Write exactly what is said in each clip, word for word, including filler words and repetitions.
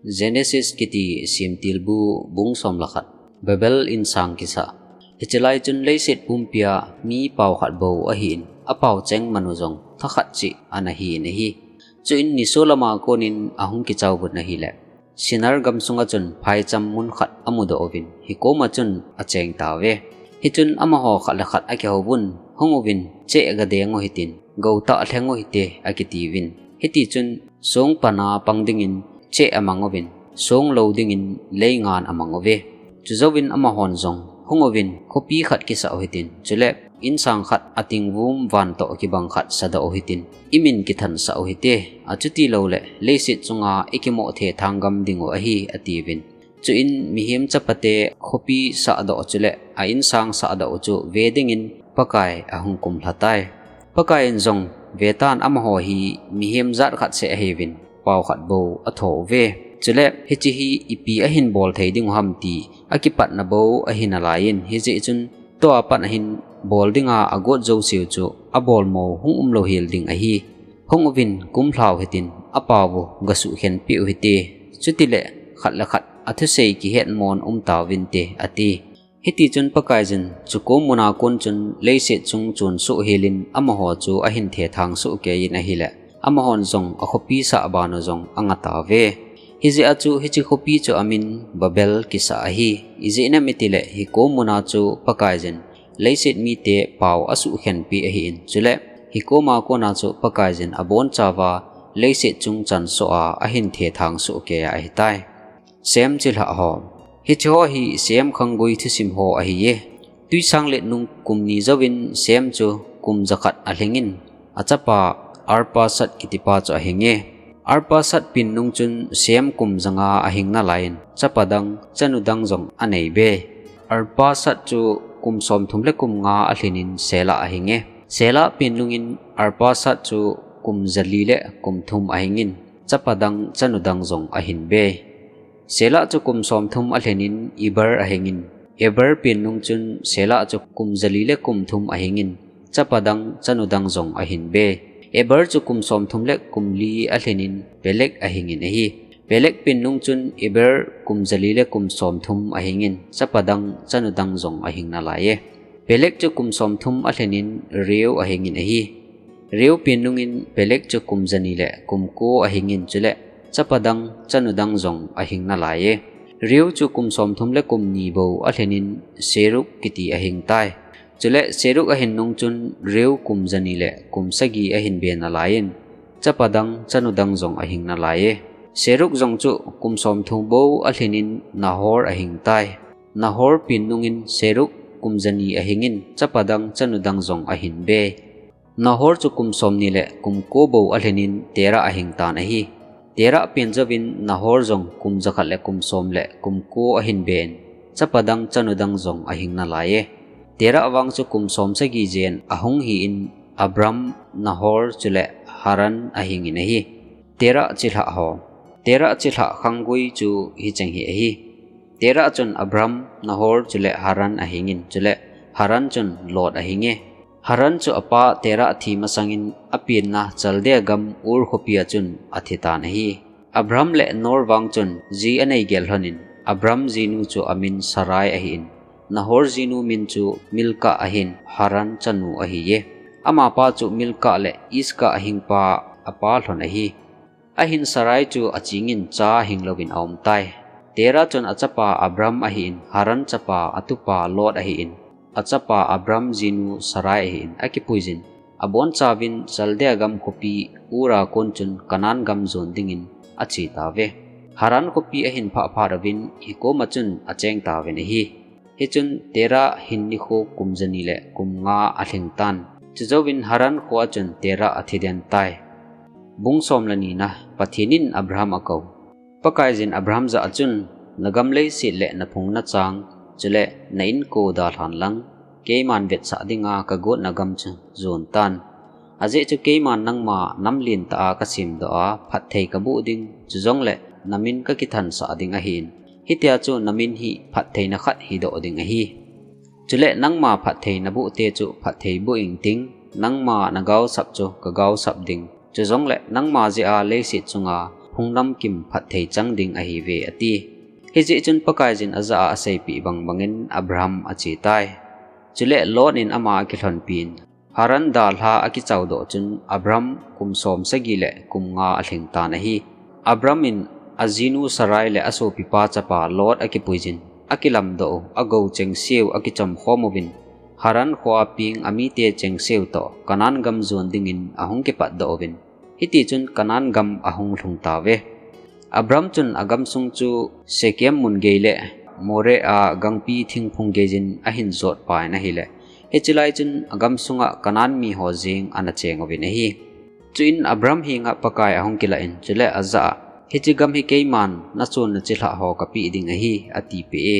Genesis kiti Semtilbu bung som le khat. Babel insang kisa. Hiche lai chun leiset pumpia mi pao khat bou ahin, apao cheng manu jong thakhat cheh ana hin ahi. Chuin nisolama konin ahung kichauvun ahile, Sinar gamsunga chun phaicham mun khat amudoh uvin, hikoma chun acheng tauve. Hichun amaho khat le khat akihouvun, hung uvin, cheh gadeng u hitin, gou tah lheng u hite, akitiuvin. Hitichun song pana pang dingin cheh amang uvin, song lou dingin leingan amang uve. Chujouvin amahon jong, hung uvin, khopi khat kisah u hitin, chule insang khat atingvum van toh kibang khat sadoh u hitin, imin kithansah u hite, achuti louleh leiset chunga ikimoh thethang gam dingu ahi, atiuvin. Chuin mihem chapate khopi sahdoh chule a insang sahdoh u chu ve dingin Pakai ahung kumlha tai. Pakaiyin jong, vetan, amaho hi mihem jat khat seh ahiuvin, pao khat bou atho uve. Chule hiche hi ipi ahin bol thei dingu ham ti akipatna bou ahi nalaiyin, hijeh chun tua pat ahin bol dinga agot jouseu chu abolmo hung umlou hel ding ahi. Hung uvin kumlhau hitin, apao u gasuh khenpeh u hite. Chutile khat le khat athusei kihetmon umtauvinte, ati. Hitichun Pakaiyin chukom muna kon chun leiset chung chonsoh helin amaho chu ahin thethang soh keiyin ahile, amahon jong akhopi sah banu jong angatauve. Hijeh a chu hiche khopi chu amin Babel kisah ahi. Ijeh inem itile hikom muna chu Pakaiyin leiset mite pao asuh khenpeh ahin, chule hikoma kona chu Pakaiyin abonchauva leiset chung chansoh a ahin thethang soh keiya ahitai. Sem chilhah ho. Hicheho hi Sem khanggui thusim ho ahiye. Twisanglet nung kum ni jouvin Sem chu kum jakhat alhingin, achapa Arphaxad kitipa chu ahinge. Arphaxad pen nung chun Sem kum janga ahing nalaiyin, chapa dang, chanu dang jong aneibe. Arphaxad chu kum somthum le kum nga alhinin Selah ahinge. Selah pen nungin Arphaxad chu kum jali le kum thum ahingin, chapa dang, chanu dang jong ahinbe. Selah chu kum somthum alhinin Eber ahingin, Eber pen nung chun Selah chu kum jali le kum thum ahingin, chapa dang, chanu dang jong ahinbe. Eber chu kum somthum le kum li alhinin Peleg ahingin ahi. Peleg pen nung chun Eber kum jali le kum somthum ahingin, chapa dang, chanu dang jong ahing nalaiye. Peleg chu kum somthum alhinin Reu ahingin ahi. Reu pen nungin Peleg chu kum jani le kum ko ahingin, chule chapa dang, chanu dang jong ahing nalaiye. Reu chu kum somthum le kum ni bou alhinin Serug kiti ahingtai. Chule Serug ahin nung chun Reu kum jani le kum sagi ahinbe nalaiyin, chapa dang, chanu dang jong ahing nalaiye. Serug jong chu kum somthum bou alhinin Nahor ahingtai. Nahor pen nungin Serug kum jani ahingin, chapa dang, chanu dang jong ahinbe. Nahor chu kum somni le kum ko bou alhinin Terah ahingtan ahi. Terah pen jouvin Nahor jong kum jakhat le kum som le kum ko ahinben, chapa dang, chanu dang jong ahing nalaiye. Terah vang chu kum somsagi jen ahung hin Abram, Nahor chule Haran ahingin ahi. Terah chilhah ho. Terah chilhah khanggui chu hicheng hi ahi. Terah chun Abram, Nahor chule Haran ahingin, chule Haran chun Lot ahinge. Haran chu apa Terah thi masangin apenna Chaldea gam Ur khopia chun athitan ahi. Abram le Nahor vang chun ji anei gel lhonin, Abram jinu chu amin Sarai ahin, Nahor jinu min chu Milkah ahin, Haran chanu ahiye. Amapa chu Milkah le Iskah hingpa apa lhon ahi. Ahin Sarai chu achingin cha hing louvin aumtai. Terah chun achapa Abram ahin, Haran chapa atupa Lot ahin, achapa Abram jinu Sarai ahin, akipuijin, abonchauvin Chaldea gam khopi Ura kon chun Canaan gam jon dingin achetauve. Haran khopi ahin phah phat uvin hikoma chun achengtauvin ahi. Hichun Terah hin nikho kum jani le kum nga alhingtan. Chujouvin Haran khoa chun Terah athiden tai. Bung som le nina. Pathen in Abraham akou. Pakaiyin Abraham jah a chun, nagam leiset le naphung nachang, chule na inko dalhan lang, keiman vetsah dinga kagotna gam chu jontan. Ajeh chu keiman nangma nam lentah a kasemdoh a, phatthei kaboh ding, chujongle namin kakithansah ding ahin. Hitia chu namin hi phattheina khat hidoh ding ahi. Chule nangma phatthei naboh te chu phatthei boh ingting, nangma nagaosap chu kagaosap ding. Chujongle nangma jeh a leiset chunga phung namkim phatthei chang ding ahiuve, ati. Hijeh chun Pakaiyin ajah a aseipeh bang bangin Abram achetai. Chule Lot in ama akilhonpin, Haran dalha akichaudoh chun Abram kum som sagi le kum nga alhingtan ahi. Abram in ajinu Sarai le asopipa chapa Lot akipuiyin, akilamdoh u, agou chengseu akichomkhom uvin, Haran khoa peng amite chengseu toh Canaan gam jon dingin ahung kipatdoh uvin, hitichun Canaan gam ahung lhungtauve. Abram chun agamsung chu Shechem mun gei le Moreh a gangpi thingphung geiyin ahin jotpan ahile, hiche lai chun agamsunga Canaan miho jeng ana cheng uvin ahi. Chuin Abram henga Pakai ahung kilah in, chule ajah a, Hiche gam hi keiman nachonna chilhah ho kapeh ding ahi, atipeh e.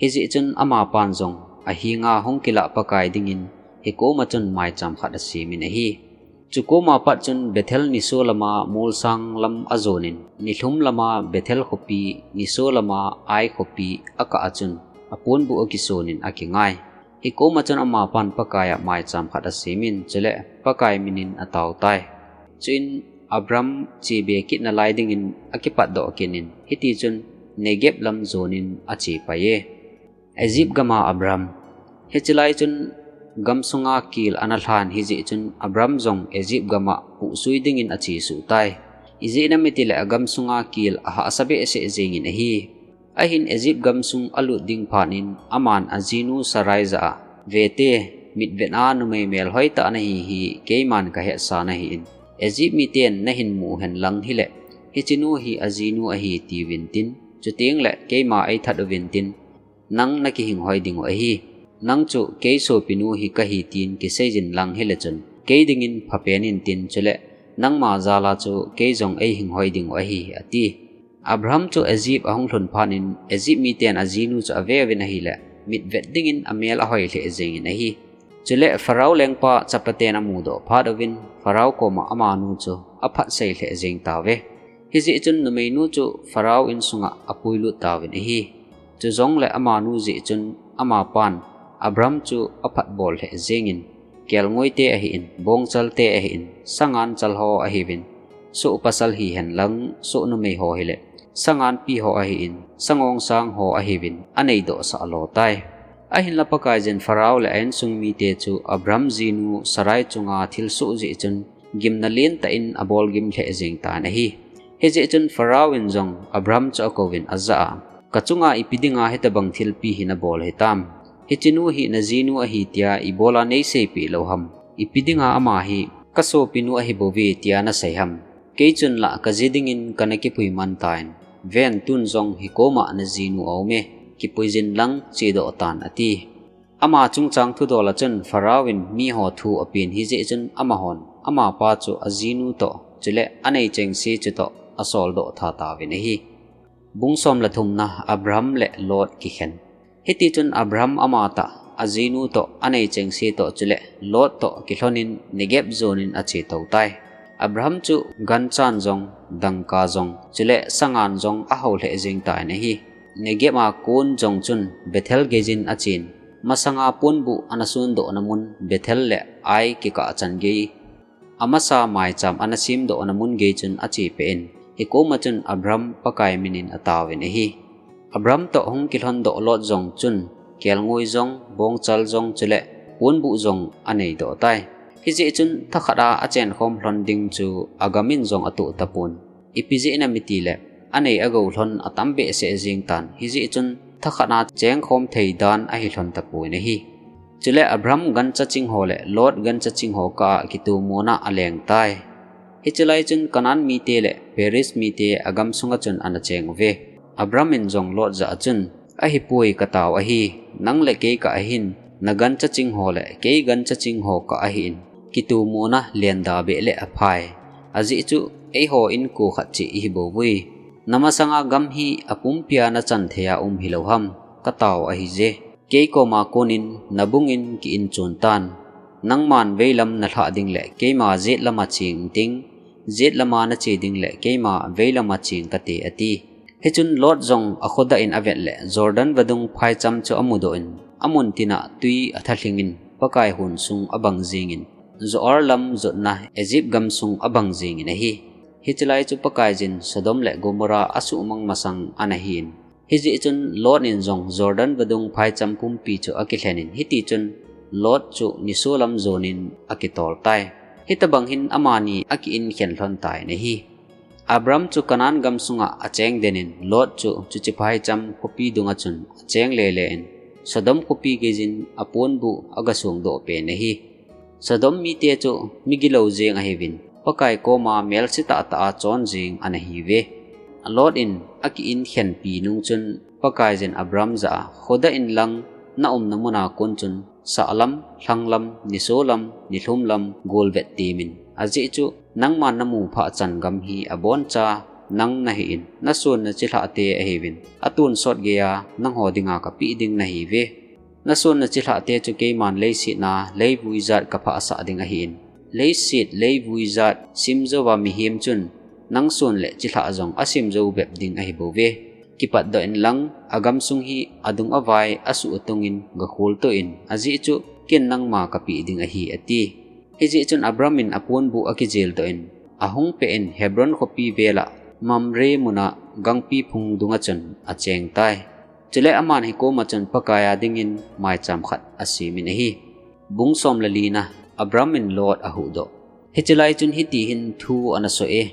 Hijeh chun amapan jong ahenga hung kilah Pakai dingin hikoma chun maicham khat asemin ahi. Chukoma pat chun Bethel niso lama molsang lam ajonin, nilhum lama Bethel khopi, niso lama Ai khopi akah a chun aponbuh akisonin akingai. Hikoma chun amapan Pakaiya maicham khat asemin, chule Pakai minin atao tai. Chuin Abram chebe kit nalai dingin akipatdoh kit in, hitichun Negeb lam jonin achepai e. Egypt gama Abram. Hiche lai chun gamsunga kel ana lhan hijeh chun Abram jong Egypt gama puhsui dingin achesuh tai. Ijeh inem itile agamsunga kel ahahsa behseh jengin ahi. Ahin Egypt gamsung alut ding phat in aman ajinu Sarai jah a, Vete, mitvet a numei melhoi tah nahi hi keiman kahetsa nahin, Egypt miten nahin mu hen lang hile, hichenu hi ajinu ahi tiuvin tin, chuteng le keima eithat uvin tin, nang nakihing hoi dingu ahi. Nang chu kei sopinu hi kahi tin kiseiyin lang hile chun, kei dingin phapen in tin, chule nangma jal a chu kei jong eihing hoi dingu ahi, ati. Abram chu Egypt ahung lhun phat in Egypt miten ajinu chu aveuvin ahile, mitvet dingin amel ahoi lheh jengin ahi. Chule Pharaoh lengpa chapaten amudoh phat uvin Pharaoh koma amanu chu aphatsei lheh jeng tauve. Hijeh chun numeinu chu Pharaoh insunga apuilut tauvin ahi. Chujongle amanu jeh chun amapan Abram chu aphatbol lheh jengin, kelngoite ahin, bongchalte ahin, sangan chal ho ahiuvin, soh pasal hihen lang, soh numei ho hile, sanganpi ho ahin, sangongsang ho ahiuvin, aneidohsah lo tai. Ahinla Pakaiyin Pharaoh le a insung mite chu Abram jinu Sarai chunga thilsoh jeh chun gimna lentah in abolgim lheh jeng tan ahi. Hijeh chun Pharaoh in jong Abram chu akouvin ajah a, Kachunga ipi dinga hitobang thilpi hi nabol hitam? Hichenu hi najinu ahi tia ibola neiseipeh lou ham? Ipi dinga ama hi kasopinu ahibouve tia nasei ham? Kei chun lah kaji dingin kana kipui man tan. Ven, tun jong hikoma najinu aume, kipuiyin lang chedoh tan, ati. Ama chungchang thudol a chun Pharaoh in miho thu apen hijeh chun amahon amapa chu ajinu toh, chule anei chengse chutoh asoldoh tha tauvin ahi. Bung som le thumna, Abram le Lot kikhen. Hitichun Abram amatah, ajinu toh, anei chengse toh, chule Lot toh kilhonin Negeb jonin achetou tai. Abram chu ganchan jong, dangka jong, chule sangan jong ahou lheh jeng tan ahi. Negeb a kon jong chun Bethel geiyin achen, masanga ponbuh ana sondohna mun Bethel le Ai kikah chan gei, amasa maicham ana semdohna mun gei chun achepeh in, hikoma chun Abram Pakai minin ataovin ahi. Abram toh hung kilhondoh Lot jong chun, kelngoi jong, bongchal jong, chule ponbuh jong aneidoh tai. Hijeh chun thakhat a achenkhom lhon ding chu agam in jong atoh tapon. Ipi jeh inem itile, anei agou lhon atam behseh jeng tan, hijeh chun thakhat a chengkhom thei dan ahi lhon tapon ahi. Chule Abram gancha ching ho le Lot gancha ching ho kah a kitomona aleng tai. Hiche lai chun Canaan mite le Periz mite agam sunga chun ana cheng uve. Abram in jong Lot jah a chun, Ahipoi, katao ahi, nang le kei kah ahin, nagancha ching ho le kei gancha ching ho kah ahin, kitomona lenda beh le aphai. Ajeh chu, eiho inko khat cheh ihibouvui. Namasanga gam hi apumpia nachan thei a um hilou ham, katao ahije. Kei koma konin nabungin ki-inchon tan. Nangman veilam nalhah ding le keima jetlama cheng inting, jetlama nache ding le keima veilama cheng kate, ati. Hichun Lot jong akhodah in avet le Jordan vadung phaicham chu amudoh in, amun tina tui athalhing in, Pakai hon sung abang jengin, Zoar lam jotna Egypt gamsung abang jengin ahi. Hiche lai chu Pakaiyin Sodom le Gomorrah asuhmang masang ana hin. Hijeh chun Lot in jong Jordan vadung phaicham pumpi chu akilhen in, hiti chun Lot chu nisolam jonin akitol tai. Hitabang hin amani akiinkhen lhon tai ahi. Abram chu Canaan gam sunga acheng den in, Lot chu chuche phaicham khopi dunga chun acheng lele in, Sodom khopi geiyin aponbuh agasong doh pen ahi. Sodom mite chu migilou jeng ahiuvin, Pakai koma melse tahtah a chon jeng ana hiuve. Lot in akiinkhenpi nung chun Pakaiyin Abram jah a, Khodah inlang naumna muna kon chun, sahlam, lhanglam, nisolam, nilhumlam, golvet temin. Ajeh chu, nangman namu phah chan gam hi aboncha nang nahin, nason nachilhah te ahiuvin, atonsot geiya nangho dinga kapeh ding nahiuve. Nason nachilhah te chu keiman leiset a leivui jat kaphahsah ding ahin. Leiset leivui jat simjouva mihem chun nangson le chilhah jong asimjou bep ding ahibouve. Kipatdoh inlang, agamsung hi adung avai asuh atungin gakhol toh in, ajeh chu ken nangma kapeh ding ahi, ati. Hijeh chun Abram in aponbuh akijel doh in, ahung peh in Hebron khopi vela Mamre muna gangpi phung dunga chun acheng tai. Chule aman hikoma chun Pakai a dingin maicham khat asemin ahi. Bung som le lina, Abram in Lot ahuhdoh. Hiche lai chun hiti hin thu ana soh e,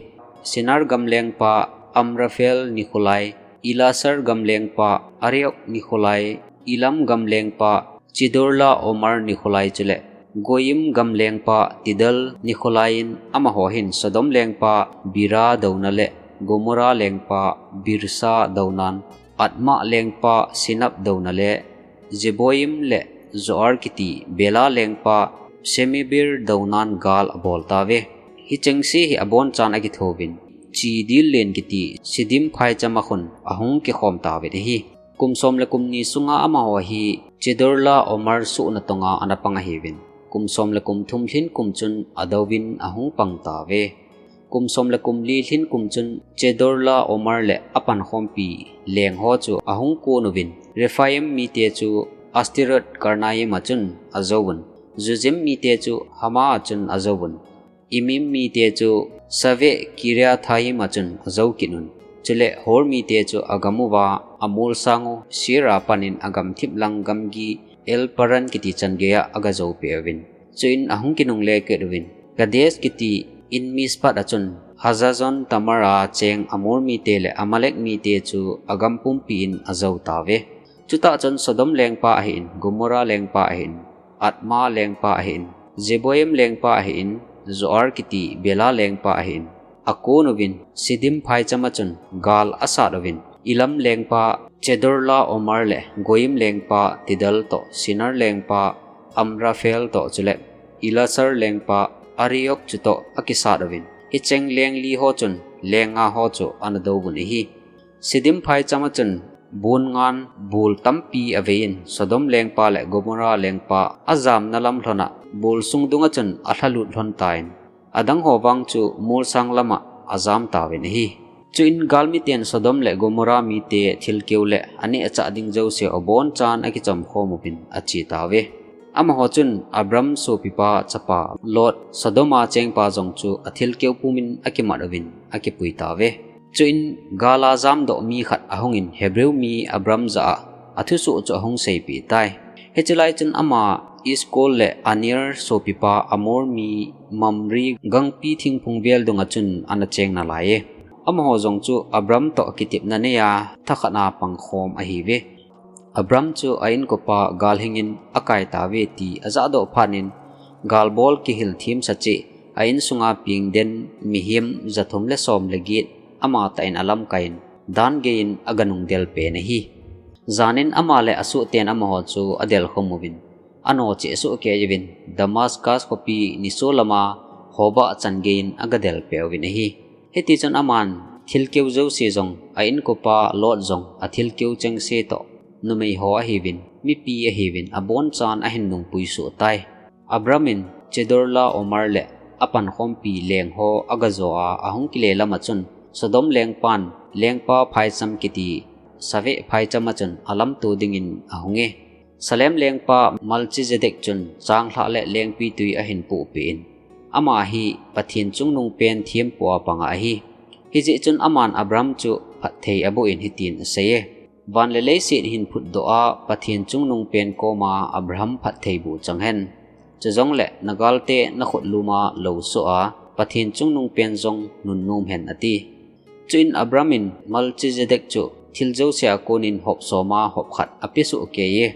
Shinar gam lengpa Amraphel nikho lai, Ellasar gam lengpa Arioch nikho lai, Elam gam lengpa Chedorlaomer nikho lai chule Goim gam lengpa Tidal nikho lai in, amaho hin Sodom lengpa Bera douna le Gomorrah lengpa Birsha dounan, Admah lengpa Shinab douna le Zeboim le Zoar kiti Bela lengpa Shemeber dounan gal abol tauve. Hichengse hi abonchan akithouvin, Chi dil len kiti Siddim phaicham a khun ahung kikhom tauvin ahi. Kum som le kum ni sunga amaho hi Chedorlaomer sohna tonga ana pang ahiuvin, kum som le kum thum lhin kum chun adouvin ahung pang tauve. Kum som le kum li lhin kum chun Chedorlaomer le apankhompi lengho chu ahung kon uvin, Rephaim mite chu Ashteroth Karnaim a chun ajouvun, Zuzim mite chu Hamath a chun ajouvun, Emim mite chu Shaveh Kiriathaim a chun ajou kit un. Chule Hor mite chu agam uva amolsang u Seir a panin agamthip lang gamgi El Paran kiti chan geiya agajou peh uvin. Chuin ahung kinungle kit uvin, Kadesh kiti En Mishpat a chun Hazazon Tamar a cheng Amor mite le Amalek mite chu agam pumpi in ajou tauve. Chutah chun Sodom lengpa ahin, Gomorrah lengpa ahin, Admah lengpa ahin, Zeboim lengpa ahin, Zoar kiti Bela lengpa ahin, akon uvin, Siddim phaicham a chun gal asat uvin, Elam lengpa Chedorlaomer le Goim lengpa Tidal toh, Shinar lengpa Amraphel toh chule Ellasar lengpa Arioch chutoh akisat uvin, hicheng leng li ho chun leng nga ho chu ana douvun ahi. Siddim phaicham a chun bonngan bol tampi avei in, Sodom lengpa le Gomorrah lengpa ajamna lam lhon a bol sung dunga chun alhalut lhon tan, adang ho vang chu molsang lama ajam tauvin ahi. Chuin galmiten Sodom le Gomorrah mite thilkeu le aneh achah ding jouse abonchan akichom khom uvin ache tauve. Amaho chun Abram sopipa chapa Lot, Sodom a chengpa jong chu athilkeu pumin akimat uvin akipui tauve. Chuin gal a jamdoh mi khat ahungin Hebrew mi Abram jah a athusoh chu ahung seipeh tai. Hiche lai chun ama Eshcol le Aner sopipa Amor mi Mamre gangpi thingphung vel dunga chun ana cheng nalai e. Amaho jong chu Abram toh kitepna neiya thakhat a pangkhom ahiuve. Abram chu a inkopa gal hingin akai tauve ti ajahdoh phat in, galbol kihil themsa cheh, a insunga pengden mihem jathum le som le get amatah in alamkai in, dan geiyin aganung del pen ahi. Janin ama le asohten amaho chu adel khom uvin, anocheh soh kei uvin, Damascus khopi nisolam a Hobah chan geiyin agadel peh uvin ahi. Hitichun aman thilkeu jouse jong, a inkopa Lot jong, athilkeu chengse toh, numei ho ahiuvin, mipi ahiuvin, abonchan ahin nungpui soh tai. Abram in Chedorlaomer le apankhompi leng ho agajo a, ahung kile lam a chun, Sodom lengpan, lengpa phaicham kiti, Shaveh phaicham a chun alamto dingin ahung e. Salem lengpa Melchizedek chun changlhah le lengpitwi ahin pohpeh in, Ama hi Pathen chungnung pen thempu a panga ahi. Hijeh chun aman Abram chu phatthei aboh in hitin aseiye, Van le leiset hin phutdoh a Pathen chungnung pen koma Abram phatthei boh chang hen. Chujongle nagalte nakhotlum a losoh a Pathen chungnung pen jong nunnom hen ati. Chuin Abram in Melchizedek chu thil jouse a konin hop som a hop khat apesoh keiye.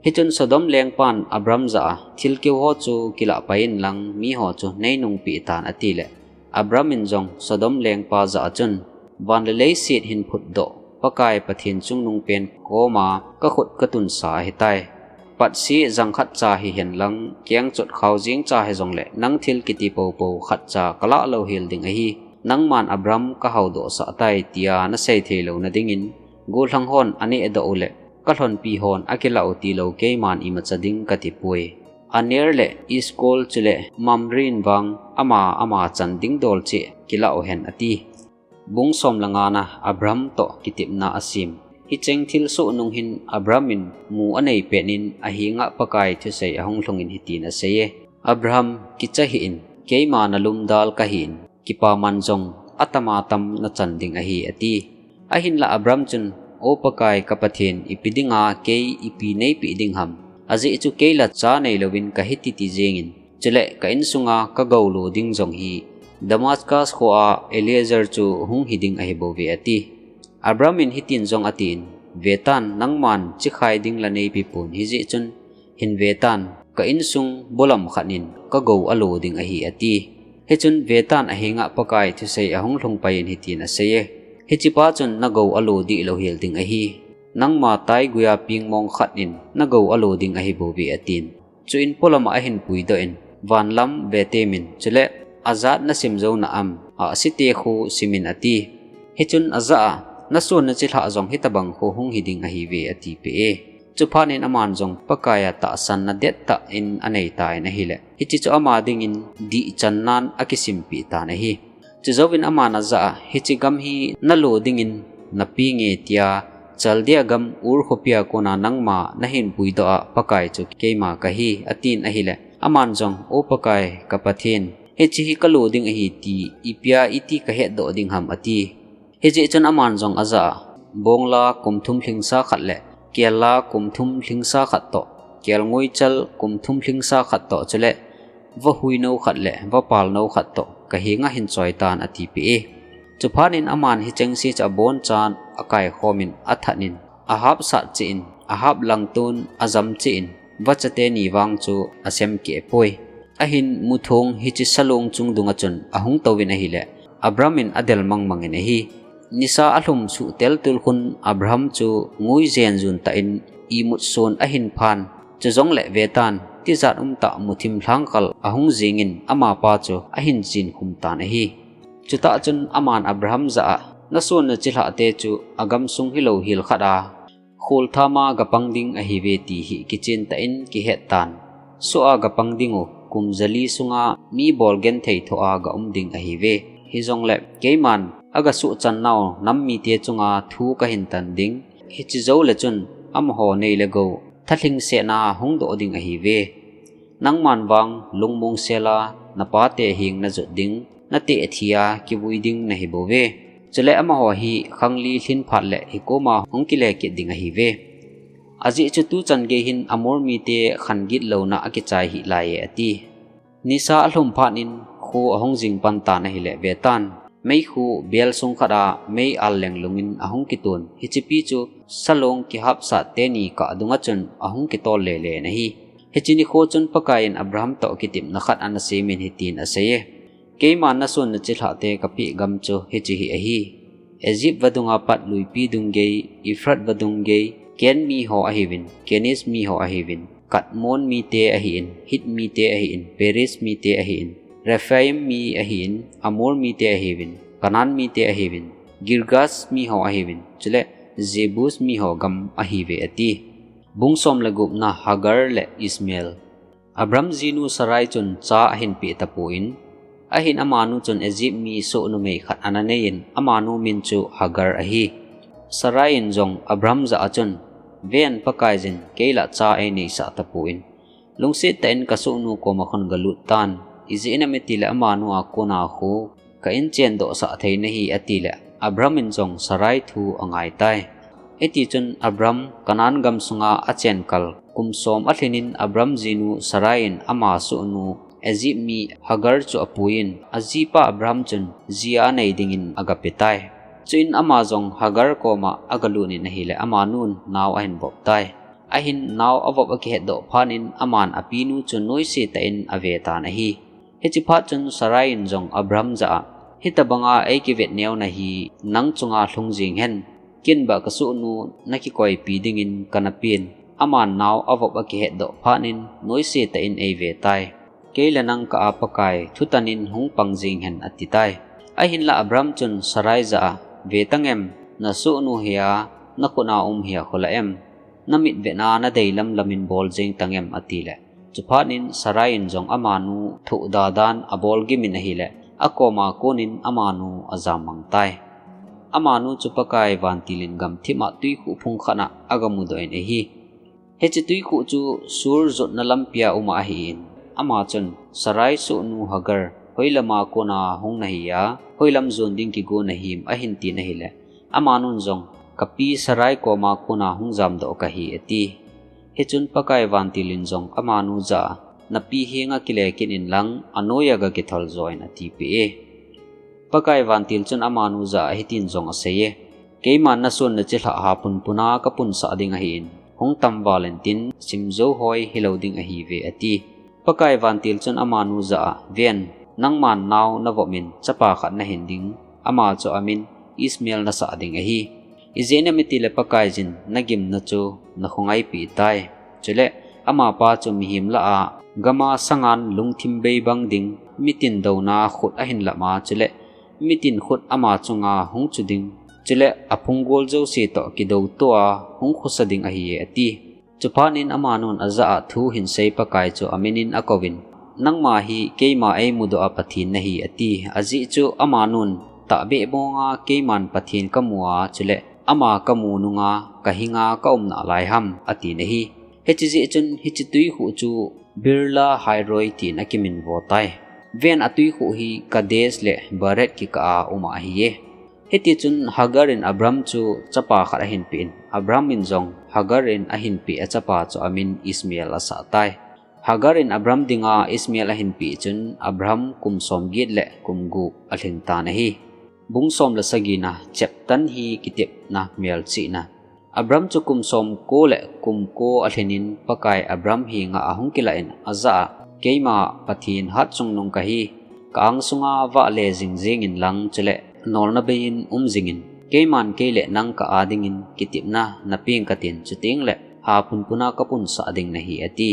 Hichun Sodom lengpan Abram jah a thil keu ho chu kilah pai inlang miho chu neinungpeh tan atile, Abram in jong Sodom lengpa jah a chun, Van le leiset hin phutdoh Pakai Pathen chungnung pen koma kakhut katunsa ahitai. Patse jang khatcha hihen lang, kengchot khao jengcha hijongle nang thil kiti poupou khatcha kalah louhel ding ahi. Nangman Abram kahaodohsah tai, tia nasei theilouna dingin, gollhang hon anehdoh u le kalhonpi hon akilah u tilou keiman imacha ding katipoi. Aner le Eshkol chule Mamre in vang ama ama chan ding dol cheh kilah u hen ati. Bung som le ngana, Abram toh kitepna asem. Hicheng thilsoh nung hin Abram in mu anei pet in ahenga Pakai thusei ahung lhungin hitin aseiye, Abram, kicha hih in, keima nalumdal kahin, kipaman jong atama tam nachan ding ahi, ati. Ahinla Abram chun, O Pakai ka Pathen, ipi dinga kei ipi neipeh ding ham? Ajeh chu kei la cha neilouvin kahi titi jengin, chule ka insunga kagou lo ding jong hi Damascus khoa Eliezer chu hung hiding ahibouve, ati. Abram in hitin jong atin, Vetan, nangman chikhai ding la neipeh pon, hijeh chun hin vetan, ka insung bolam khat in kagou alo ding ahi, ati. Hichun vetan ahenga Pakai thusei ahung lhung pai in hitin aseiye, Hichepa chun nagou alo dih louhel ding ahi. Nangma taiguia ping mong khat in nagou alo ding ahibouve, atin. Chuin polama ahin puidoh in, Vanlam vetemin, chule ajat nasim jou na am, ahsi te khu simin, ati. Hichun ajah a, Nason nachilhah jong hitobang khu hung hiding ahiuve, atipeh e. Chuphat in aman jong Pakai a tahsanna dettah in aneitan ahile, hiche chu ama dingin dihchannan akisimpeh tan ahi. Chujouvin aman ajah a, Hiche gam hi nalo dingin napenge, tia Chaldea gam Ur khopia kona nangma nahin puidoh a Pakai chu keima kahi, atin ahile, aman jong, O Pakai ka Pathen, hiche hi kalo ding ahi ti ipia iti kahetdoh ding ham, ati. Hijeh chun aman jong ajah a, Bongla kum thum lhingsa khat le, kella kum thum lhingsa khat toh, kelngoichal kum thum lhingsa khat toh, chule vahuinou khat le vapalnou khat toh kahenga hin choitan, atipeh e. Chuphat in aman hichengse chu abonchan akaikhomin athat in, ahapsat cheh in, ahaplangton ajam cheh in, vachate ni vang chu asemkeh poi. Ahin muthong hiche salong chung dunga chun ahung touvin ahile, Abram in adel mangmangin ahi. Nisa alhum suh teltul khun Abram chu ngui jenjun tah in imut son ahin phan. Chujongle vetan, tijat umtah muthim lhangkal ahung jengin amapa chu ahin chinkhum tan ahi. Chutah chun aman Abram jah a, Nason nachilhahte chu agamsung hilou hel khat a, kholthama gapang ding ahiuve ti hi kichentah in kihet tan. Soh a gapang dingu, kum jali sunga mi bol genthei thoh a gaum ding ahiuve. Hijongle keiman agasuhchan nau nam mite chunga thu kahin tan ding. Hiche joule chun amaho nei le gou thalhingsetna hungdoh ding ahiuve. Nangman vang lungmong sela napate heng najot ding, nateh thia kivui ding nahibouve. Chule amaho hi khangli lhin phat le hikoma hung kile kit ding ahiuve. Ajeh chu tuchan gei hin Amor mite khan gitlouna akichai hih laiye, ati. Nisa alhum phat in kho ahung jing pan tan ahile, vetan, meikhu belsung khat a mei al lenglungin ahung kiton. Hichepi chu salong kihapsat teni kah dunga chun ahung kitol lele in ahi. Hiche nikho chun Pakai in Abram toh kitepna khat ana semin hitin aseiye, Keiman nason nachilhahte kapeh gam chu hiche hi ahi. Egypt vadunga pat luipi dung gei, Euphrates vadung gei, Ken miho ahiuvin, Keniz miho ahiuvin, Kadmon mite ahin, Hit mite ahin, Periz mite ahin, Rephaim mi ahin, Amor mite ahiuvin, Canaan mite ahiuvin, Girgash miho ahiuvin, chule Jebus miho gam ahiuve, ati. Bung som le gupna, Hagar le Ishmael. Abram jinu Sarai chun cha ahin peh tapon, ahin amanu chun Egypt mi soh numei khat ana neiyin, amanu min chu Hagar ahi. Sarai in jong Abram jah a chun, Ven, Pakaiyin kei lah cha eineisah tapon, lungset tah in kasohnu koma khun galut tan. Ijeh inem itile amanu a kona khu ka in chen doh sah thei nahi, atile Abram in jong Sarai thu angai tai. Hiti chun Abram Canaan gam sunga achen kal kum som alhin in Abram jinu Sarai in ama sohnu Egypt mi Hagar chu apuiyin, ajipa Abram chun ji anei dingin agape tai. Chuin ama jong Hagar koma agalut in ahile amanun nao ahin vop tai. Ahin nao avop akihet doh phat in aman apinu chu noise tah in ave tan ahi. Hichi phat chun Sarai in jong Abram jah a, hitabanga eikivet neo nahi, nang chunga lhung jing hen. Ken bah kasohnu nakikoipi dingin kana pen. Aman nao avop akihet doh phat in noise tah in eive tai. Kei le nang kah a Pakai thutan in hung pang jing hen, ati tai. Ahinla Abram chun Sarai jah a, ve tangem, nasohnu hi a, nakhut a um hi a khola em? Namit vetna nadei lamlam in bol jeng tangem, atile. Chuphat in Sarai in jong amanu thoh dadan abol gim in ahile, akoma kon in amanu ajam mang tai. Amanu chu Pakai vantil in gamthip a tuikhuh phung khat a agamu doh in ahi. Hichi tuikhuh chu Shur jotna lampi a um ahin, ama chun Sarai sohnu Hagar, hoilama kona hung nahi a, hoilam jon ding kigon nahim, ahin tin ahile, amanun jong, kapi Sarai koma kona hung jamdoh kahi, ati. Hichun Pakai vantil in jong amanu jah a, napi henga kile kit in lang, anoiya gakithol join, atipeh e. Pakai vantil chun amanu jah a hitin jong aseiye, keiman nason nachilhah ha punpuna kapunsah ding ahin, hung tam val intin, simjou hoi hilou ding ahiuve, ati. Pakai vantil chun amanu jah a, ven, nangman nao navop in chapa khat nahin ding, ama chu amin Ishmael nasah ding ahi. Ijeh inem itile Pakaiyin nagimna chu nakhongai peh tai. Chule amapa chu mihem lah a gam a sangan lungthim bei bang ding, mitin douna khut ahin lap a, chule mitin khut ama chunga hung chu ding, chule aphunggol jouse toh kidou to a hung khosa ding ahi, ati. Chuphat in amanun ajah a thu hinsei Pakai chu amin in akouvin, nangma hi keima eimudoh a Pathen nahi, ati. Ajeh chu amanun tahbeh mong a keiman Pathen kamu a, chule ama kamu nunga kahinga kaum nalai ham, atin ahi. Hichi jeh chun hichi tuikhuh chu Beer-lahai-roi tin akimin vo tai. Ven, atuikhuh hi Kadesh le Bered kikah a um ahiye. Hiti chun Hagar in Abram chu chapa khat ahin peh in, Abram in jong Hagar in ahin peh a chapa chu amin Ishmael asah tai. Hagar in Abram dinga Ishmael ahin peh chun Abram kum somget le kum gup alhing tan ahi. Bung som le sagina, cheptan hi kitepna melchihna. Abram chu kum somko le kum ko alhin in Pakai Abram henga ahung kilah in ajah a, keima Pathen hatchungnung kahi, ka angsunga vahle jing jing in lang chule nolna bei in um jing in, keiman kei le nang kah a dingin kitepna napeng katin, chuteng le ha punpuna kapunsah ding nahi, ati.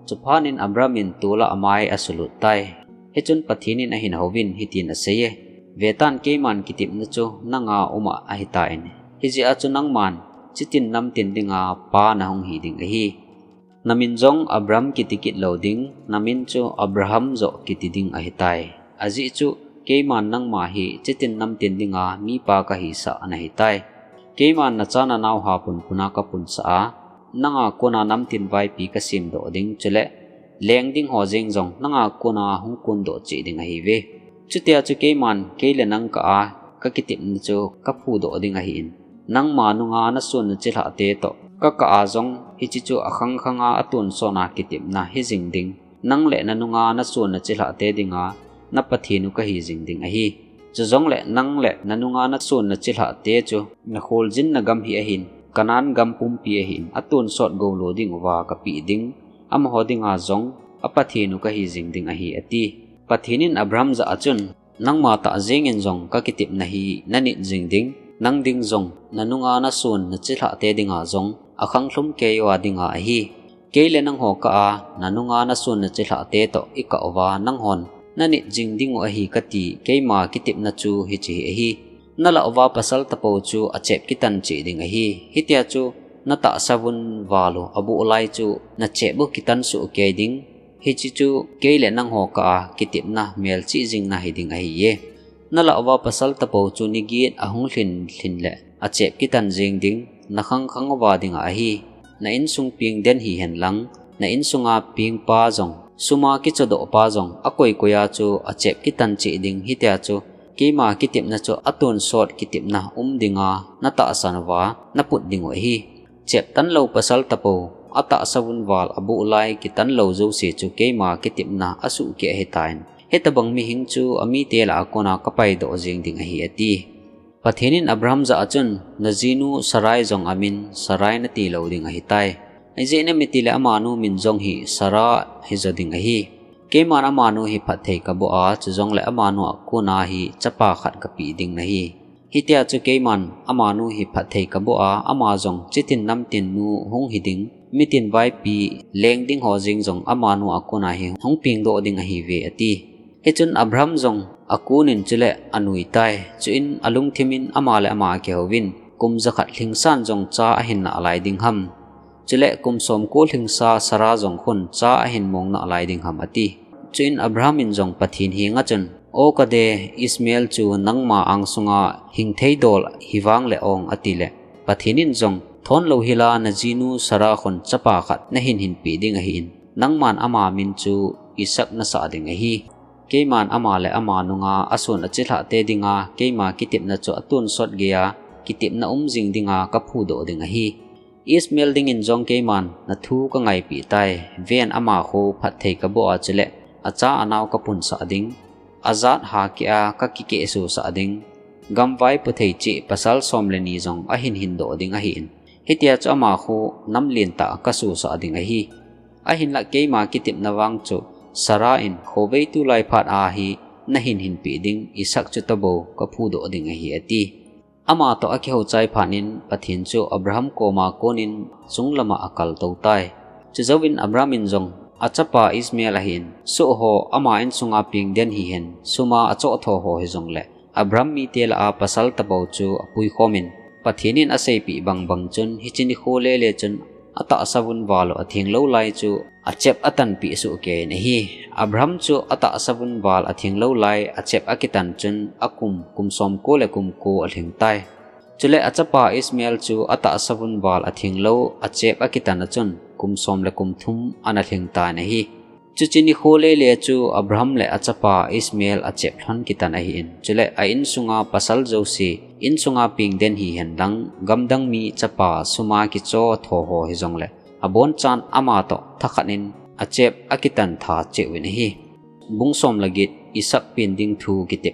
Chuphat in Abram in tol a amai asulut tai. Hichun Pathen in ahin houvin hitin aseiye, vetan, keiman kitepna chu nanga um a ahitan, hijeh a chu nangman chitin namtin dinga pa nahung hi ding ahi. Namin jong Abram kiti kit lou ding, namin chu Abraham joh kiti ding ahitai. Ajeh chu keiman nangma hi chitin namtin dinga mipa kahisah nahitai. Keiman nacha nanao ha punpuna kapunsah a, nanga kona namtin vaipi kasemdoh ding, chule leng ding ho jeng jong nanga kona hung kondoh cheh ding ahiuve. Chutia chu keiman kei le nang kah a kakitepna chu kaphudoh ding ahin, nangma nunga nason nachilhah te toh kakah a jong hichi chu akhang khanga atonsot a kitepna hijing ding. Nang le nanunga nason nachilhah te dinga na Pathen u kahi jing ding ahi. Chujongle nang le nanunga nason nachilhah te chu nakholjinna gam hi ahin, Canaan gam pumpi ahin, atonsot goulo ding uva kapeh ding, amaho dinga jong a Pathen u kahi jing ding ahi, ati. Pathen in Abram jah a chun, nangma tah jeng in jong kakitepna hi nanit jing ding, nang ding jong, nanunga nason nachilhah te dinga jong, akhang lhum keiuva dinga ahi. Kei le nangho kah a, nanunga nason nachilhah te toh ikah uva, nanghon nanit jing ding u ahi kati, keima kitepna chu hichi hi ahi. Nalah uva pasal tapou chu achep kitan cheh ding ahi. Hitia chu natahsa vun val u aboh lai chu nachep u kitan soh kei ding. Hichi chu kei le nangho kah a kitepna melchih jingna hi ding ahiye. Nalah uva pasal tapou chu niget ahung lhin lhin le achep kitan jeng ding, nakhang khang uva dinga ahi. Na insung peng den hihen lang, na insunga pengpa jong Suma kichodoh pa jong akoikoi a chu achep kitan cheh ding, hitia chu keima kitepna chu atonsot kitepna um dinga natahsan uva naput ding u ahi. Chep tanlou pasal tapou, atahsa vunval aboh lai kitanlou jouse chu keima kitepna asuhkeh ahitan. Hitobang mihing chu amite lah a kona kapaidoh jeng ding ahi, ati. Pathen in Abraham jah a chun, najinu Sarai jong amin Sarai nati lou ding ahitai. Ijeh inem itile amanu min jong hi Sarah hijo ding ahi. Keiman amanu hi phatthei kaboh a, chujongle amanu a kona hi chapa khat kapeh ding nahi. Hitia chu keiman amanu hi phatthei kaboh a, ama jong chitin namtin nu hung hiding, mitin vaipi leng ding ho jeng jong amanu a kona hi hung pengdoh ding ahiuve, ati. Hichun Abraham jong akonin chule anuitai. Chuin alungthimin ama le ama akihouvin, kum jakhat lhingsan jong cha ahin nalai ding ham? Chule kum somko lhingsa Sarah jong khun cha ahin mong nalai ding ham, ati. Chuin Abraham in jong Pathen henga chun, O kade, Ishmael chu nangma angsunga hingthei dol hivang le ong, atile, Pathen in jong, Thonlou hila najinu Sarah khun chapa khat nahin hinpeh ding ahin, nangman ama min chu Isaac nasah ding ahi. Keiman ama le ama nunga ason achilhahte dinga keima kitepna chu atonsot geiya kitepna um jing dinga kaphudoh ding ahi. Ishmael dingin jong keiman nathu kangaipeh tai. Ven, ama khu phatthei kaboh a chule acha anao kapunsah ding, ajat hakeh a kakikehsosah ding, gamvai puthei cheh pasal som le ni jong ahin hindoh ding ahin, hitia chu ama khu namlen tah kasosah ding ahi. Ahinlah keima kitepna vang chu Sarah in khovei tulai phat a hi nahin hinpeh ding Isaac chu tobou kaphudoh ding ahi, ati. Ama toh akihouchai phat in Pathen chu Abraham koma konin chunglama akaltou tai. Chujouvin Abraham in jong achapa Ishmael ahin, soh ho ama insunga pengden hihen, suma achohtho ho hijongle, Abraham mite lah a pasal tapou chu apuikhomin, Pathen in aseipeh bangbang chun hiche nikho lele chun atahsa vunval u athenglou lai chu achep atanpeh sohkei in ahi. Abraham chu atahsa vunval athenglou lai achep akitan chun akum, kum somko le kum ko alhingtai. Chule achapa Ishmael chu atahsa vunval athenglou achep akitan a chun kum som le kum thum ana lhingtan ahi. Chuche nikho lele chu Abraham le achapa Ishmael achep lhon kitan ahin, chule a insunga pasal jouse insunga pengden hihen lang, gamdang mi chapa suma kichohtho ho hijongle, abonchan ama toh thakhat in achep akitan tha cheh uvin ahi. Bung som le get. Isaac pen ding thu kitep.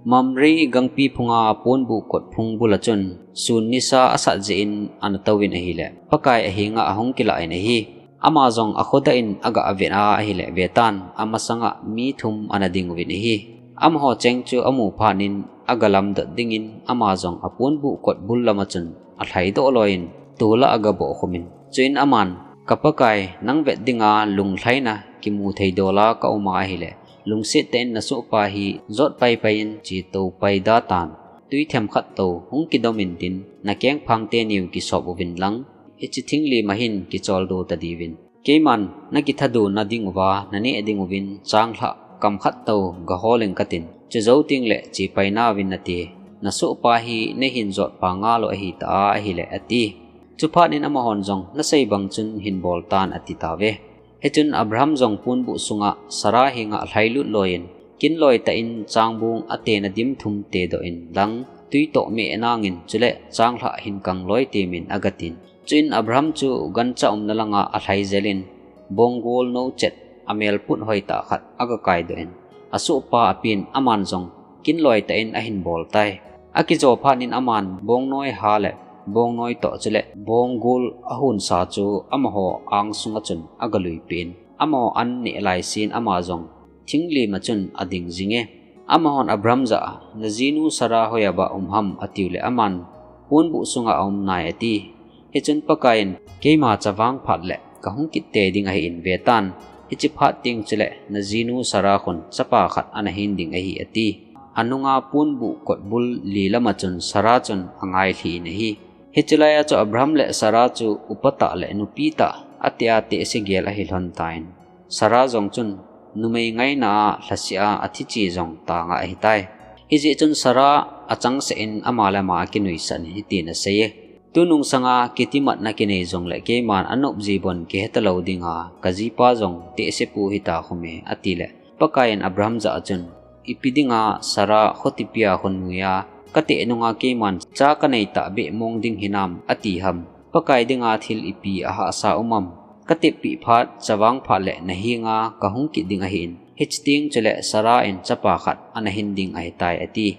Mamre gangpi phunga ponbuh kot phung bula chun sun nisa asat jeh in ana touvin ahile, Pakai ahenga ahung kilah in ahi. Ama jong akhodah in agah vet a ahile, vetan, amasanga mi thum ana ding uvin ahi. Amaho cheng chu amu phat in agalamdot dingin ama jong aponbuh kot bul lama chun alhaidoh loiyin tolah agabokhumin. Chuin aman, Ka Pakai, nang vet dinga lunglhaina kimu thei dola kauma ahile, lungset tah in nasohpa hi jot paipai in chetou pai da tan. Tui themkhat tou hung kidomin tin, nakengphang teniu kisop uvin lang, hiche thinglim a hin kicholdo tadiuvin. Keiman nakithadona dinguva naneh dinguvin changlhah kamkhat tou gaholeng katin, chujou tengle chepai nauvin nati. Nasohpa hi neihin jotpa ngal u ahita a ahile, ati. Chuphat in amahon jong, Nasei bang chun hinbol tan, ati tauve. Hichun Abraham jong ponbuh sunga Sarah henga lhailut loiyin, kinloi tah in changbong atena dim thum tedoh in lang, tui toh meh nangin, chule changlhah hin kang loi temin agatin. Chuin Abraham chu gancha umna langa alhai jelin, bonggol nou chet amelput hoitah khat agakaidoh in, asohpa apen aman jong kinloi tah in ahinbol tai. Akijo phat in aman bongnoi ha le bongnoi toh chule bonggol ahonsa chu amaho angsunga chun agaluipeh in, amaho an neh laisin ama jong thinglim a chun ading jinge. Amahon Abraham jah a, Najinu Sarah hoiya bah um ham, atiule aman, Ponbuh sunga aum nai, ati. Hichun Pakaiyin, Keima chavang phat le kahung kit tei ding ahin, vetan, hiche phat teng chule najinu Sarah khun chapa khat ana hin ding ahi, ati. Anunga ponbuh kotbul li lama chun Sarah chun angailhi in ahi. Hiche laiya chu Abraham le Sarah chu upatah le nupitah atia tehse gel ahi lhon tan. Sarah jong chun numei ngaina a lhaseh a athiche jong tanga ahitai. Hijeh chun Sarah achangseh in ama le ama akinuisan hitin aseiye. Tunung sanga kitimatna kinei jongle keiman anop jibon kihetalou dinga, kajipa jong tehsepu hita khome, atile Pakaiyin Abraham jah a chun, ipi dinga Sarah khotipia khonnuiya kateh nunga keiman cha kanei tahbeh mong ding hinam ati ham? Pakai dinga thil ipi ahahsa um am? Kateppi phat chavang phat le nahenga kahung kit ding ahin, hiche teng chule Sarah in chapa khat anahin ding ahitai, ati.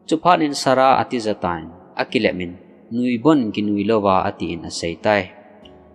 Chuphat in Sarah atija tan, akilemin, nuibon kinui louva, atin aseitai.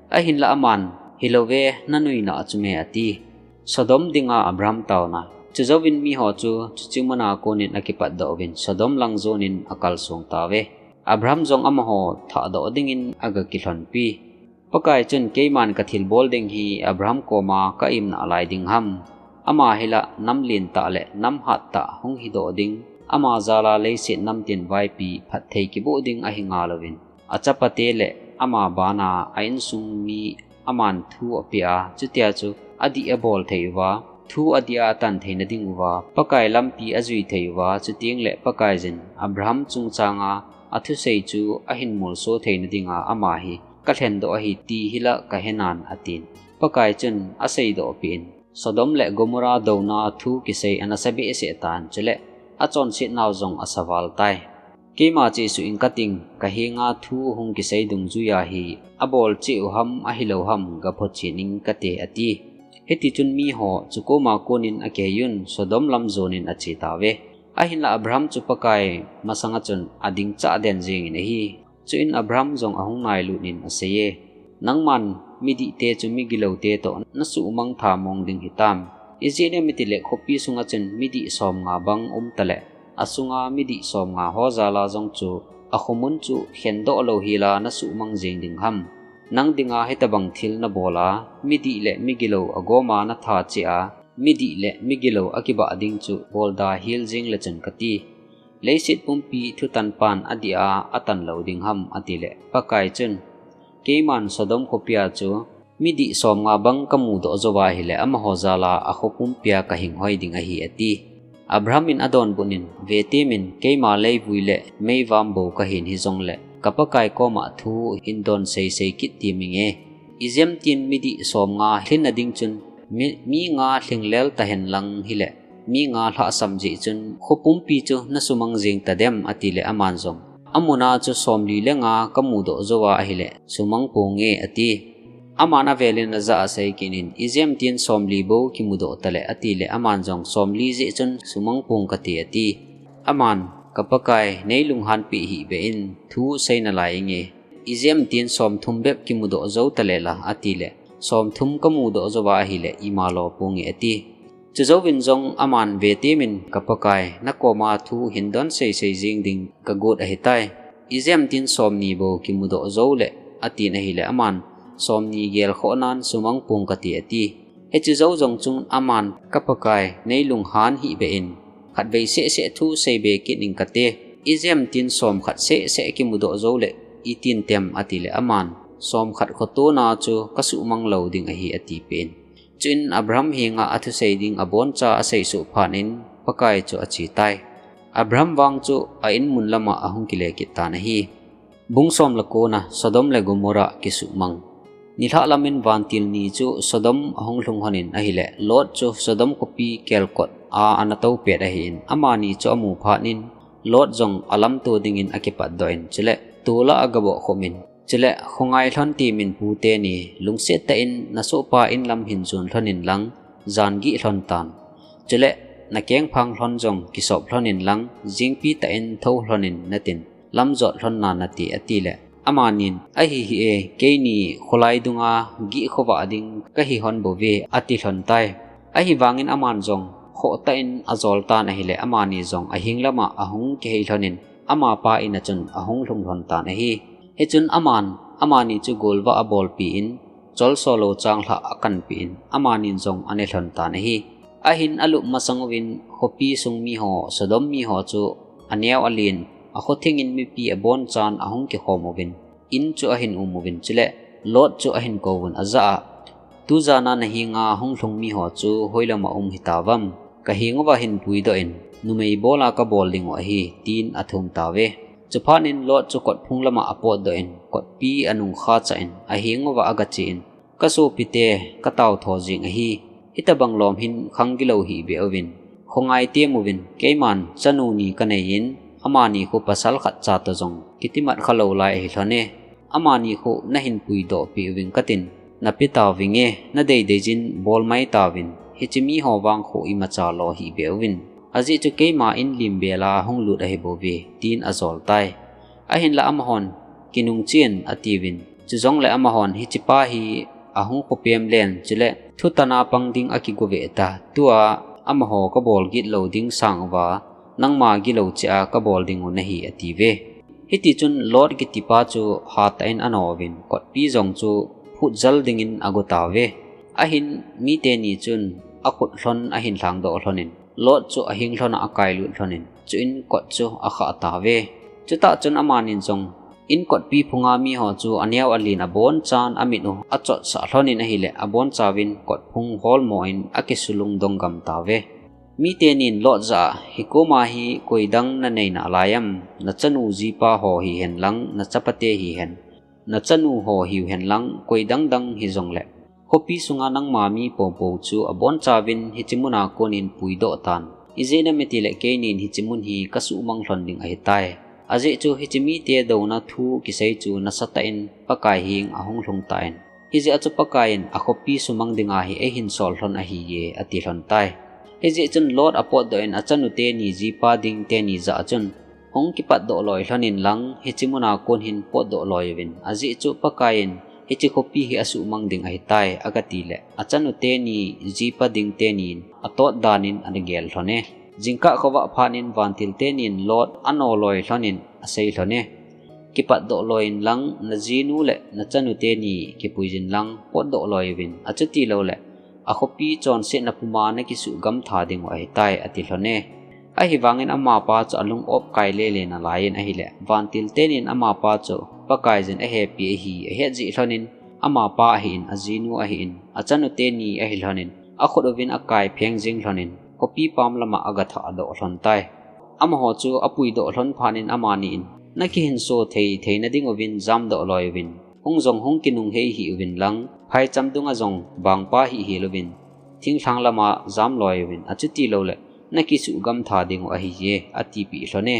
Ahinla aman, hilouve, nanuina chu me, ati. Sodom dinga Abraham taona. Chujouvin miho chu chuche muna konin akipatdoh uvin Sodom lang jonin akalsong tauve. Abraham jong amaho thahdoh dingin agakilhonpi. Pakai chun, keiman kathilbol ding hi Abraham koma ka-imna lai ding ham? Ama hila nam lentah le nam hattah hung hidoh ding, ama jala leiset namtin vaipi phatthei kiboh ding ahi ngalouvin, achapate le ama bana a insung mi aman thu apea, chutia chu adih abol thei uva, thu adih a atan theina ding uva, Pakai lampi ajui thei uva, chuteng le Pakaiyin Abraham chungchanga athusei chu ahin molso theina dinga ama hi kalhendoh ahi ti hila kahenan, atin. Pakai chun aseidoh peh in, Sodom le Gomorrah douna thu kisei anasa behseh tan, chule achonsetnau jong asaval tai. Keima chesuh ing kating, kahenga thu hung kisei dungjuiya hi abol cheh u ham ahilou ham gaphochen ing kate, ati. Hitichun miho chukoma konin akiheiyun Sodom lam jonin achetauve. Ahinla Abraham chu Pakai masanga chun adingchah den jengin ahi. Chuin Abraham jong ahung nailut in aseiye, nangman midihte chu migiloute toh nasuhmang thamong ding hitam? Ijeh inem itile khopi sunga chun midih somnga bang umtale, asunga midih somnga ho jala jong chu akhomun chu khendoh lou hela nasuhmang jeng ding ham? Nang dinga hitobang thil nabola, midih le migilou agoma natha cheh a, midih le migilou akibah ding chu bolda hel jeng le chun kati. Leiset pumpi thutanpan adih a atan lou ding ham, atile Pakai chun, keiman Sodom khopia chu midih somnga bang kamudoh jouva ahile amaho jala akho pumpia kahinghoi ding ahi, ati. Abraham in adonbut in, vetemin, keima leivui le meivam bou kahin hijongle ka Pakai koma thu hin don seisei kit teminge. Ijemtin midih somnga lhinna ding chun mi, mi nga lhinglel tahen lang hile, mi nga lhahsam jeh chun kho pumpi chu nasumang jeng tadem, atile aman jong, amuna chu somli le nga kamudoh jouva ahile sumang ponge, ati. Aman avelin ajah a asei kit in, ijemtin somli bou kimudoh tale, atile aman jong, somli jeh chun sumang pong kate, ati. Aman, ka Pakai, neilunghanpeh hih beh in, thu sei nalai inge. Ijemtin somthum bep kimudoh jou tale la, atile, somthum kamudoh jouva ahile ima lo ponge, ati. Chujouvin jong aman vetemin, ka Pakai, nakoma thu hin don seisei jeng ding kagot ahitai. Ijemtin somni bou kimudoh jou le, atin ahile aman, somni gelkhoh nan sumang pong kate, ati. Hiche jou jong chun aman, ka Pakai, neilunghan hih beh in, khatvei sehseh thu seibe kit ing kate, ijemtin somkhat sehseh kimudoh jou le, itin tem, atile aman, somkhat khotona chu kasuhmang lou ding ahi, atipeh in. Chuin Abraham henga athusei ding aboncha asei suh phat in Pakai chu achetai. Abraham vang chu a-in mun lama ahung kile kit tan ahi. Bung som le kona, Sodom le Gomorrah kisuhmang. Nilhah lamin vantil ni chu Sodom ahung lhung lhonin ahile, Lot chu Sodom khopi kelkot a ana tou pet ahin, amani chu amu phat in, Lot jong alamto dingin akipatdoh in, chule tola agaboh khomin, chule khongai lhon temin puteni, lungset tah in nasohpa in lam hin jon lhonin lang, jan gih lhon tan. Chule nakengphang lhon jong kisop lhonin lang, jingpi tah in thou lhonin natin, lamjot lhon na nate, atile, amanin, ahi hih e, keini kholai dunga gih khovah ding kahi lhon bouve, ati lhon tai. Ahivangin aman jong khohtah in ajol tan ahile, amani jong ahing lama ahung kihei lhonin, amapa in a chun ahung lhung lhon tan ahi. Hichun aman, amani chu golvah abolpi in, cholso lou changlhah akanpeh in, amanin jong ane lhon tan ahi. Ahin alup masang uvin, khopi sung miho, Sodom miho chu aneo alen, akho thingin mipi abonchan ahung kikhom uvin, in chu ahin um uvin, chule Lot chu ahin kouvun ajah a, tujana nahenga hung lhung miho chu hoilama um hitavam? Kahenguva hin puidoh in, numei bola kabol dingu ahi, tin athum tauve. Chuphat in Lot chu kotphung lama apotdoh in, kotpi anung khachah in, aheng uva agachen, Kasopite, katao tho jing ahi. Hitabang lom hin khang gilou hih beh uvin. Khongai tem uvin, keiman chanu ni kanei in, amani khu pasal khat cha toh jong kitimat khalou lai ahi lhon e. Amani khu nahin puidoh peh uving katin, nape tauvinge, nadei dei jin bol mai tauvin, hiche miho vang khu imacha lo hih beh uvin. Ajeh chu keima in lim bela hung lut ahi bouve, tin ajol tai. Ahinla amahon, kinung chen atiuvin. Chujongle amahon hichepa hi ahung khopem len, chule thutan a pang ding akigove ta. Tua amaho kabol gitlou ding sang uva, nangma gilou cheh a kabol ding u nahi atiuve. Hitichun Lot kitipa chu hatah in anovin, kotpi jong chu phutjal dingin ago tauve. Ahin miteni chun akhut lhon ahin lhangdoh lhonin, Lot chu ahing lhona akailut lhonin, chuin kot chu akhah tauve. Chutah chun amanin jong, in kotpi phunga miho chu aneo alen abonchan amit u achotsah lhonin ahile, abonchauvin kotphung holmo in akisulung donggam tauve. Mitenin Lot jah a, hikoma hi koidang nanei nalai am, nachanu jipa ho hihen lang, nachapate hihen, nachanu ho hiu hen lang, koi dangdang hijongle, khopi sunga nangma mi poupou chu abonchauvin hiche muna konin puidoh tan. Ijeh inem itile keinin hiche mun hi kasuhmang lhon ding ahitai. Ajeh chu hiche mite douna thu kisei chu nasatah in Pakai heng ahung lhung tan. Hijeh a chu Pakaiyin akhopi sumang dinga hi eihin sol lhon ahiye, ati lhon tai. Hijeh chun Lot apotdoh in achanu teni jipa ding teni jah a chun, hung kipatdoh loi lhonin lang, hiche muna kon hin potdoh loi uvin. Ajeh chu Pakaiyin hiche khopi hi asuhmang ding ahitai, agatile, achanu teni jipa ding tenin atot danin anagel lhon e. Jingkah khovah phatnin vantil tenin Lot ano loi lhonin asei lhon e. Kipatdoh loiyin lang, najinu le nachanu teni kipuijin lang potdoh loi uvin, achuti loule, akhopi chonsetna puma nakisuhgam tha dingu ahitai, ati lhon e. Ahivangin amapa chu alung op kai lele nalaiyin ahile, vantil tenin amapa chu Pakaiyin ahepi ahi ahet jeh lhonin, amapa ahin, ajinu ahin, achanu teni ahi lhonin, akhut uvin akai pheng jing lhonin, khopi pam lama agathahdoh lhon tai. Amaho chu apuidoh lhon phatnin amaniin, nakihinso thei theina dinguvin jamdoh loi uvin, hung jong hung kinung hei hih uvin lang, phaicham dunga jong bangpa hih hel uvin, thinglhang lama jam loi uvin, achuti loule, nakisuhgam tha dingu ahiye, atipeh lhon e.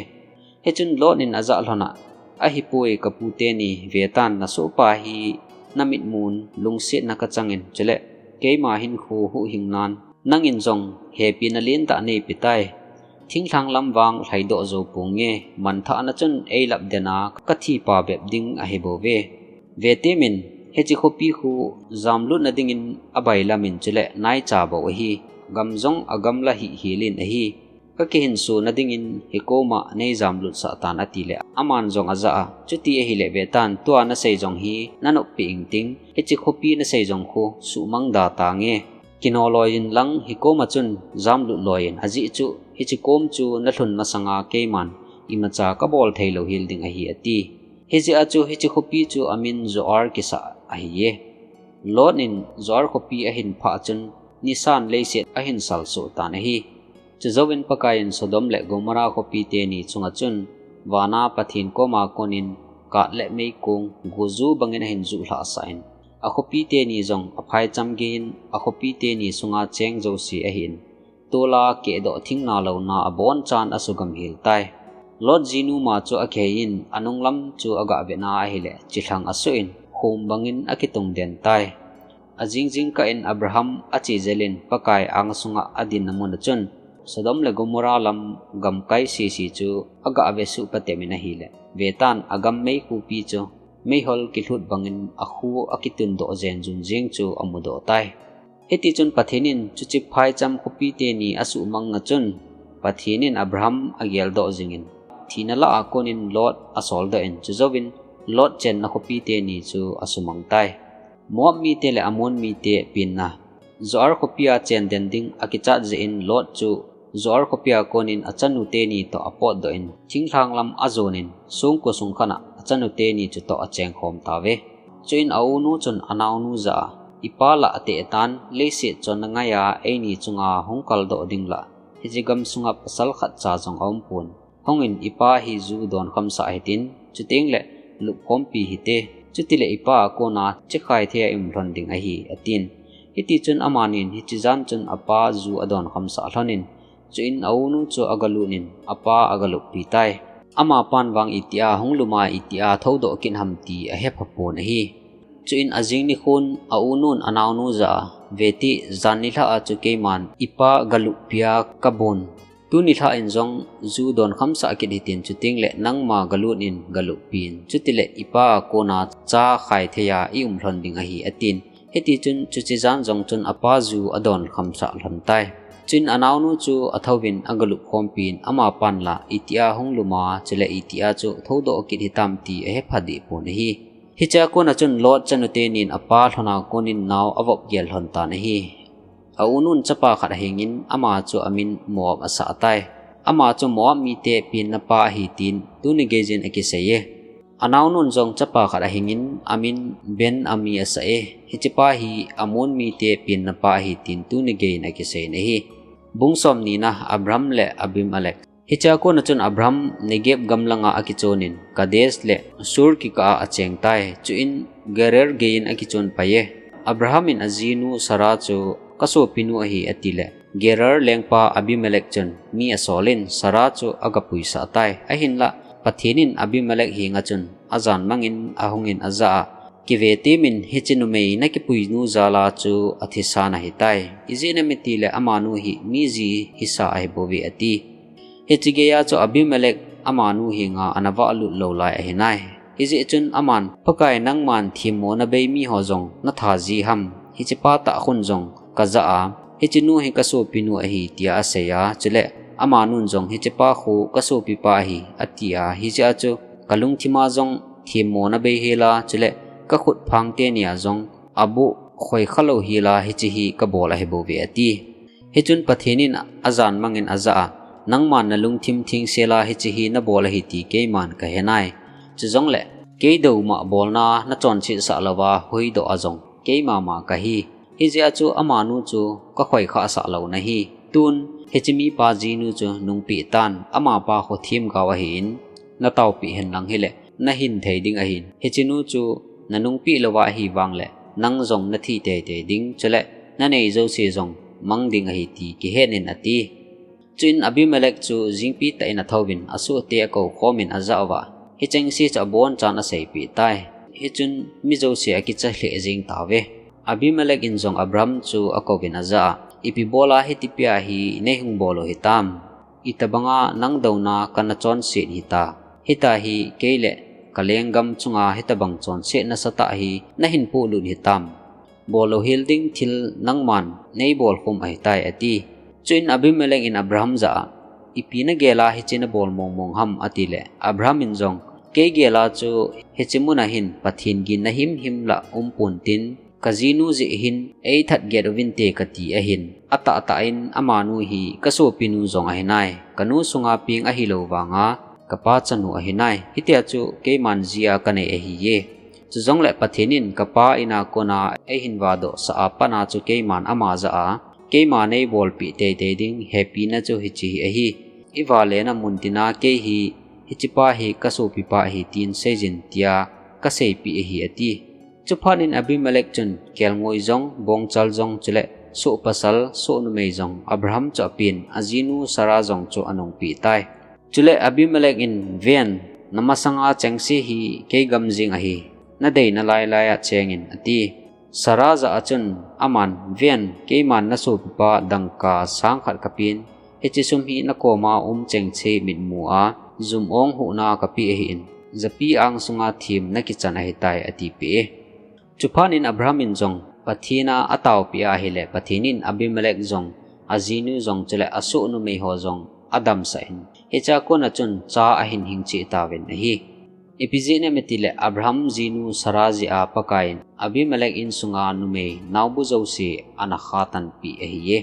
Hichun Lot in ajah lhona, ahipoi kapu teni, vetan nasohpa hi namitmun lungsetna kachangin, chule keima hinkho huhhingnan, nangin jong hepina lentah neipetai. Thinglhang lam vang lhaidoh jou ponge, manthahna chun eilap dena kathipa bep ding ahibouve. Vetemin, hiche khopi khu jamlutna dingin abailamin chule naicha bou ahi, gam jong agamla hih helin ahi. Kakihinsona dingin hikoma neijamlutsah tan atile, aman jong ajah a, chuti ahile vetan tua nasei jong hi nanoppeh ingting, hiche khopi nasei jong khu suhmang da tange. Kino loiyin lang hikoma chun jamlut loiyin, ajeh chu hiche kom chu nalhun masanga keiman imacha kabol theilou hel ding ahi ati. Hijeh a chu hiche khopi chu amin Zoar kisah ahiye. Lot in Zoar khopi ahin phah chun nisan leiset ahin salsoh tan ahi. Chujouvin Pakaiyin Sodom le Gomorrah khopi teni chunga chun vana Pathen koma konin kat le meikong guju bangin ahin juhlhahsah in, akhopi teni jong aphaicham geiyin akhopi teni sunga cheng jouse ahin, tola kehdoh thingna louna abonchan asugam hel tai. Lot jinuma chu akiheiyin anunglam chu agavena ahile chilhang asohin khom bangin akitungden tai. Ajing jingkah in Abraham ache jelin Pakai angsunga adinna muna chun Sodom le Gomorrah lam gamkai sese chu agavesuh patemin ahile, vetan agam meikhupi chu meihol kilhut bangin akhu akitundoh jenjun jeng chu amudoh tai. Hitichun Pathen in chuche phaicham khopi teni asuhmang a chun, Pathen in Abraham ageldoh jingin, thina lah a konin Lot asoldoh in, chujouvin Lot chenna khopi teni chu asumang tai. Moab mite le Ammon mite penna Zoar khopia chenden ding akichat jeh in Lot chu Zoar khopia konin achanu teni toh apotdoh in, thinglhang lam ajonin, songko sungkhana achanu teni chutoh achengkhom tauve. Chuin aunu chun anaonu jah a, ipa lah atehtan, leiset chonna ngaiya eini chunga hung kaldoh ding lah, hiche gamsunga pasal khatcha jong aumpon. Hungin ipa hi ju donkhamsah hitin, chuteng le lupkhompi hite, chutile ipa a kona chikhai thei a i um lhon ding ahi, atin. Hitichun amanin hichijan chun apa ju adonkhamsah lhonin, chuin a unu chu agalutnin apa agaluppi tai. Amapan vang itia hungluma itia thoudoh kit ham ti ahephapon ahi. Chuin ajing nikhon a unun anaonu jah a, veti, jan nilhah a chu keiman ipa galuppia kabon. Tuni lhah in jong ju donkhamsah kit hitin, chuteng le nangma galutnin galuppin, chutile ipa a kona cha khai thei a i um lhon ding ahi, atin. Hitichun chuche jan jong chun apa ju adonkhamsah lhon tai. Chuin anaonu chu athouvin agalupkhompin, amapan la itia hungluma chule itia chu thoudoh kit hitam ti ahepha dehpon ahi. Hichea kona chun Lot chanutenin apa lhona konin nao avop gel lhon tan ahi. A unun chapa khat ahingin ama chu amin Moab asah tai. Ama chu Moab mite penna pa ahi tin tuni geiyin akiseiye. Anaonun jong chapa khat ahingin amin Ben-ammi asah e. Hichepa hi Ammon mite penna pa ahi tin tuni geiyin akiseiyin ahi. Bung somnina, Abraham le Abimelech. Hichea kona chun Abraham Negeb gamlanga akichonin, Kadesh le Shur kikah a acheng tai, chuin Gerar geiyin akichon paiye. Abraham in ajinu Sarah chu kasopinu ahi, atile Gerar lengpa Abimelech chun mi asolin Sarah chu agapuisah tai. Ahinla Pathen in Abimelech henga chun ajanmangin ahungin ajah a, Kivetemin, hiche numei nakipuinu jal a chu athisan ahitai. Ijeh inem itile amanu hi mi ji hisa ahibouve, ati. Hiche geiya chu Abimelech amanu henga anavahlut lou lai ahinai. Hijeh chun aman, Pakai, nangman themmo nabei miho jong natha ji ham? Hichepa tah khun jong kajah a, hichenu hi kasopinu ahi, tia aseiya, chule amanun jong hichepa khu kasopipa ahi, atia, hijeh a chu kalungthima jong themmo nabei hela, chule kakhut phang tenia jong aboh khoikha lou hela hiche hi kabol ahibouve, ati. Hichun Pathen in ajanmangin ajah a, Nangman nalungthim thengsela hiche hi nabol ahi ti keiman kahenai. Chujongle, kei douma bolna nachonset sah louva huhdoh a jong keima ma kahi. Hijeh a chu amanu chu kakhoikhah sah lou nahi. Tun, hiche mipa jinu chu nungpeh tan, amapa khu themgao ahin, nataopeh henlang hile nahin thei ding ahin. Hichenu chu nanungpeh louva ahi vangle, nang jong nathi teitei ding, chule nanei jouse jong mang ding ahi ti kihenin, ati. Chuin Abimelech chu jingpi tah in athouvin asohte akoukhomin ajah uva, hichengse chu abonchan aseipeh tai. Hichun mi jouse akicha lheh jeng tauve. Abimelech in jong Abraham chu akouvin ajah a, Ipi bola hitipia hi neihung bol u hitam? Itobanga nang douna kanachonset hita? Hita hi kei le kalenggam chunga hitobang chonset nasatah hi nahin pohlut hitam? Bol louhel ding thil nangman neibolkhum ahitai, ati. Chuin Abimelech in Abraham jah a, Ipi nagela hiche nabol mongmong ham? Atile Abraham in jong, Kei gela chu hiche muna hin Pathen ginna himhim la umpon tin, kajinu jeh hin eithat get uvinte kati ahin. Atahtah in amanu hi kasopinu jong ahinai. Kanu sunga peng ahilou vanga kapa chanu ahinai. Hitia chu keiman jia kanei ahiye. Chujongle Pathen in kapa ina kona eihin vahdohsah a patna chu keiman ama jah a, keima neibolpeh teitei ding hepina chu hiche hi ahi. Ivalena muntina kei hi, hichepa hi kasopipa ahi tin seijin, tia kaseipeh ahi, ati. Chuphat in Abimelech chun kelngoi jong, bongchal jong, chule sohpasal, sohnumei jong Abraham chu apen, ajinu Sarah jong chu anungpeh tai. Chule Abimelech in, Ven, namasanga chengse hi kei gam jeng ahi, nadei nalailai a chengin, ati. Sarah jah a chun aman, Ven, keiman nasopipa dangka sang khat kapen, hiche sum hi nakoma um chengse mitmu a jum-ong huhna kapeh ahin, japi ang sunga them nakichan ahitai, atipeh e. Chuphat in Abraham in jong Pathen a ataopeh ahile, Pathen in Abimelech jong, ajinu jong, chule asohnumei ho jong adamsah in, hichea kona chun cha ahin hing cheh tauvin ahi. Ipi jeh inem itile Abraham jinu Sarah jeh a Pakaiyin Abimelech insunga numei naobu jouse ana khatanpeh ahiye.